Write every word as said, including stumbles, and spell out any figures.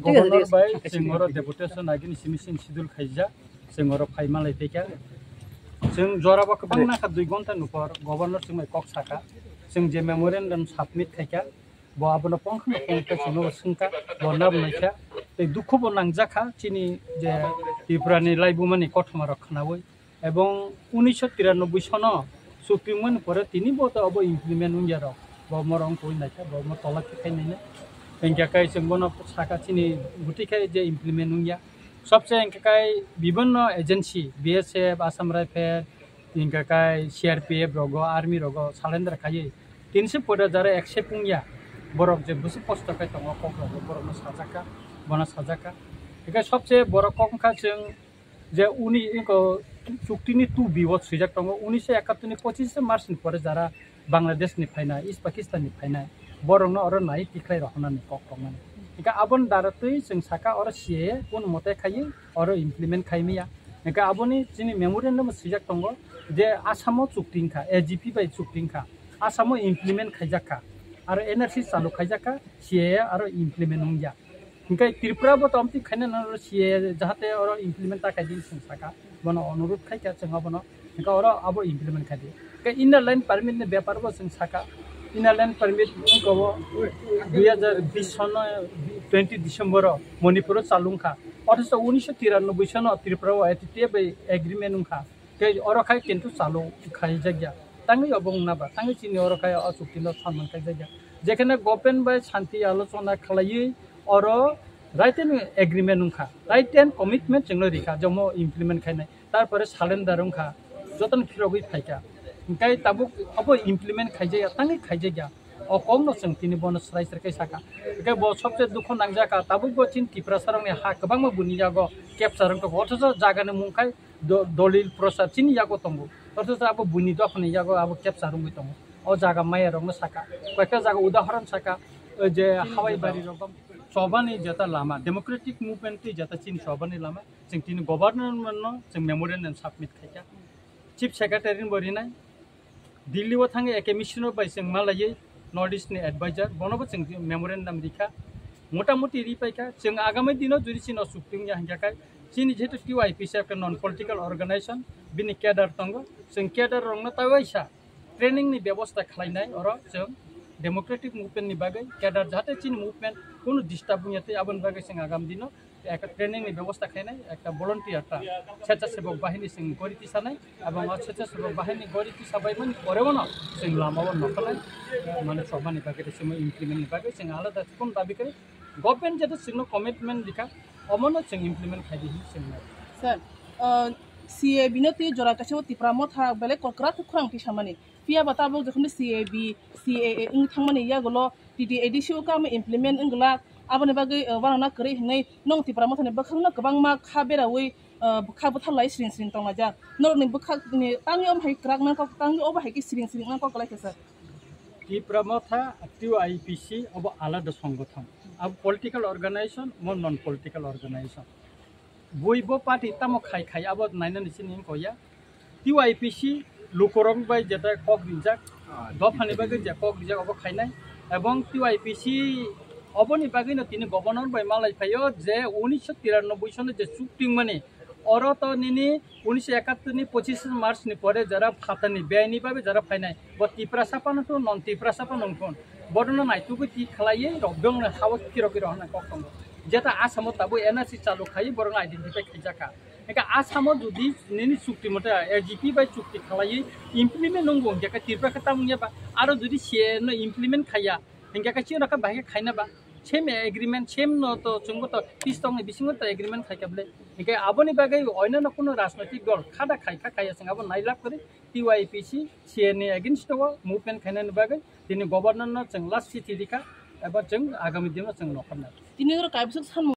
Governor bai chwng oro deputation agini simi simi schedule khaijak, chwng oro phai malai phaikha. Chwng jorabo kwbang nakha dui ghonta ni por governor chwng bai kok sakha. Chwng je memorandum submit khaikha, bo abono pongkha pongkha chwngno swngkha, bo nabnaikha. Tei dukhu bo nangjakha chini je Tripura ni laibuma ni kothoma rok khnaui. Ebong unisho tiranoboi sono Supreme Court ni pore tini bo to abo implement wngya rok. Bo morong koi naikha, bo mo tola khe khai naina. Hingkha kai chwng bono saka chini guti khai je implement wngya. Sobse hingkha kai bibhinno agency, B S F, Assam Rifle, hingkha kai C R P F rogo, army rogo surrender khaiwi. Tini se pore jara accept wngya. Borok je busu kosto khai tongo kok rogo, borokno sajaka, bono sajaka. Hingkha sobse borok kok wngkha chwng je uni iko chukti ni two B o swijak tongo, unisho ekattor ni pochishe March ni pore jara Bangladesh ni phainai, East Pakistan ni phainai, borokno oro nai tikhlai rohornani kok tongmani. Hingkhe aboni dara twi chwng saka oro C A A kono mote khaiwi oro implement khai maya. Hingkhe aboni chini memorandum o swijak tongo je Assam o chukti wngkha, A G P bai chukti wngkha, Assam o implement khaijakha, aro N R C chalu khaijakha, C A A aro implement wngya. Hingkhe Tripura bo tong twi khaina nang C A A jahate oro implement ta khaidi chwng saka, bono onurudh khaikha chwng abono, hingkhe oro abo implement khaidi. Hingkhe inner line permit ni bepar bo chwng saka, inner line permit wngkha o dui hazar bish sono twenty December o Manipur o chalung kha, othocho unisho tiranoboi sono Tripura o A T T F bai agreement wngkha. Tei oro khai kintu chalo khaijakya. Tangwi obo wngna ba, tangwi chini oro khai o chukti no sanman khaijakya. Jekhane government bai santi alochona khlaiwi oro written agreement wngkha, written commitment chwngno rikha, jomo implement khainai, tarpore surrender wngkha, jotono phirogwi phaikha. Hingkai tabuk obo implement khaijakya, tangwi khaijakya. O kokno chwng tini bono srai srai khe sakha. Hingke bo sobse dukho nangjak kha, tabuk bo chini Tiprasa rokni ha kwbangma buini yago capture wngkha, othocho jagani mung khai do-, dolil prosar chini yago tongo. Othocho abo buini dophani yago abo capture wngwi tongo. O jaga maya rokno saka. Koikta jaga udahoron saka, o je hawai bari rok bam-, chobani jeta lama, democratic movement twi jeta chini chobani lama, chwng tini governor no chwng memorandum submit khaikha. Chief Secretary ni bo rinai, Delhi o thangwi A K mission o bai chwng malaiwi North East ni advisor, bono bo chwng memorandum rikha. Mota moti ripaikha, chwng agami dino jodi chini o chukti wngya hingkha khe, chini jehetu T Y P C ekta non political organization, bini cadre tongo, chwng cadre rokno taiwaisa training ni bebosta khlainai, oro chwng democratic movement ni bagwi cadre jahate chini movement kunu disturb wngya tei aboni bagwi chwng agam dino ekta training ni bebosta khainai, ekta volunteer ta, sechasebok bahini chwng gori tisanai, abang o sechasebok bahini gori tisabaimani pore bono chwng lama o nokholai, mane chobani bagwi tei chwngno implement ni bagwi chwng alada chukun dabi khe government jeto chwngno commitment rikha, omono chwng implement khaidi hinwi chwng nai. Sir, uh, C A B no tei jora kaisa o Tipra Motha belai kwrak khe khorang tisamani. Phiya ba tabuk jokhon C A B, C A A wngwi thangmani yagulo T T A D C o kamo implement wngwlak, aboni bagwi, uh, uanana kwrwi hinwi nwng Tipra Mothani bwkhakno kwbangma kha beraui, uh, kha bwtharlai siring siring tonglaijak. Norokni bwkhakni tangwi omo hai kwrak nangkok, tangwi obo hai khe siring siring nangkok kwlai kha sir. Tipra Motha, T Y P C obo alada songothon. Abo political organization, mo non political organization. Bui bo party tamo khai khai abo nainani sini wngkha ya. T Y P C lukurok bai jeta kok rijak, dophani bagwi je kok rijak obo khainai. Ebong T Y P C oboni bagwino tini governor bai malai phaio je unisho tiranoboi sono je chukti wngmani, oro to nini unisho ekattor ni pochishe March ni pore jara phatani beyni bagwi jara phainai. Bo Tiprasa phano to non Tiprasa phano wngkon. Bodono naitugwi ti khlaiwi rok bengno hawo kirok kirok hwnna kok tongo. Jeta Asamo tabuk N R C chalu khai borokno identify khaijakha. Hingke Asamo jodi nini chukti mote A G P bai chukti khlaiwi implement wngbo hingke Tripura khe tamung yaba. Aro jodi C A A no implement khaiya hingke khe chini rokha bahai khe khaina ba. Same agreement, same no to chwngbo to peace talk ni bisingo to agreement khaikha bwle. Hingke aboni bagwi oinano kuno rajnoitik dol khada khaikha khaiya chwng abo nailab kwrwi T Y P C C A A ni against o movement khainani bagwi tini governor no chwng last chithi rikha eba chwng agami dino chwng nokharnai. Tini oro kaibwswk sanmung